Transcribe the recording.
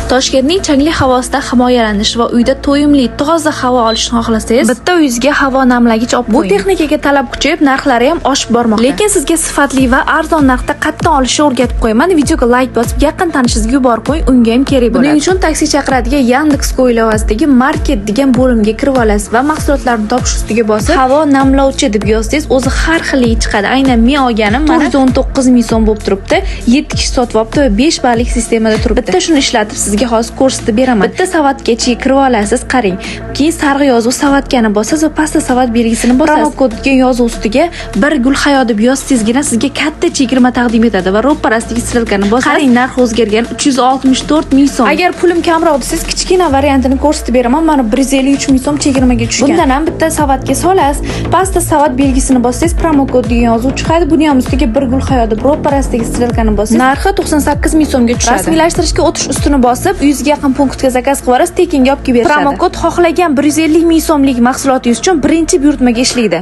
Toshkentning changli havosidan himoyalanish va uyda to'yimli, toza havo olishni xohlasangiz, bitta uyingizga havo namlagich olib qo'ying. Bu texnikaga talab kuchayib, narxlari ham oshib bormoqda. Lekin sizga sifatli va arzon narxda qayerdan olishni o'rgatib qo'yaman. Videoga like bosib, yaqin tanishingizga yuborib qo'ying, unga ham kerak bo'ladi. Buning uchun taksi chaqiradigan Yandex Go ilovasidagi Market degan bo'limga kirib olasiz va mahsulotlarni topish ustiga bosib, "havo namlovchi" deb yozsangiz, o'zi har xili chiqadi. Aynan men olganim mana 419 ming so'm bo'lib turibdi. 7 kishi sotib olibdi va 5 ballik sistemada turibdi. Bitta shuni ishlatib, sizga hozir ko'rsatib beraman. Bitta savatga ichiga kirib olasiz, qarang. Keyin sariq yozuv savatkani bosasiz va pastda savat belgisini bosasiz. Promokod degan yozuv ustiga "Bir gul hayo" deb yozsangizgina sizga katta chegirma taqdim etadi va ro'parasidagi ссылка ni bosasiz. Qarang, narx o'zgargan, 364 ming so'm. Agar pulim kamroq desangiz, kichkina variantini ko'rsatib beraman. Mana, 153 ming so'm chegirmaga tushgan. Bundan ham bitta savatga solasiz. Pastda savat belgisini bossangiz, promokod degan yozuv chiqadi. Buni ham ustiga "Bir gul hayo" deb ro'parasidagi ссылка ni bossangiz, narxi 98 ming so'mga tushadi. Rasmiylashtirishga o'tish ustini bosib, 100 ga yaqin punktga zakaz qilib yuborasiz, tekinga olib kelib berishadi. Promokod xohlagan 150 ming so'mlik mahsulotingiz uchun birinchi buyurtmaga ishlaydi.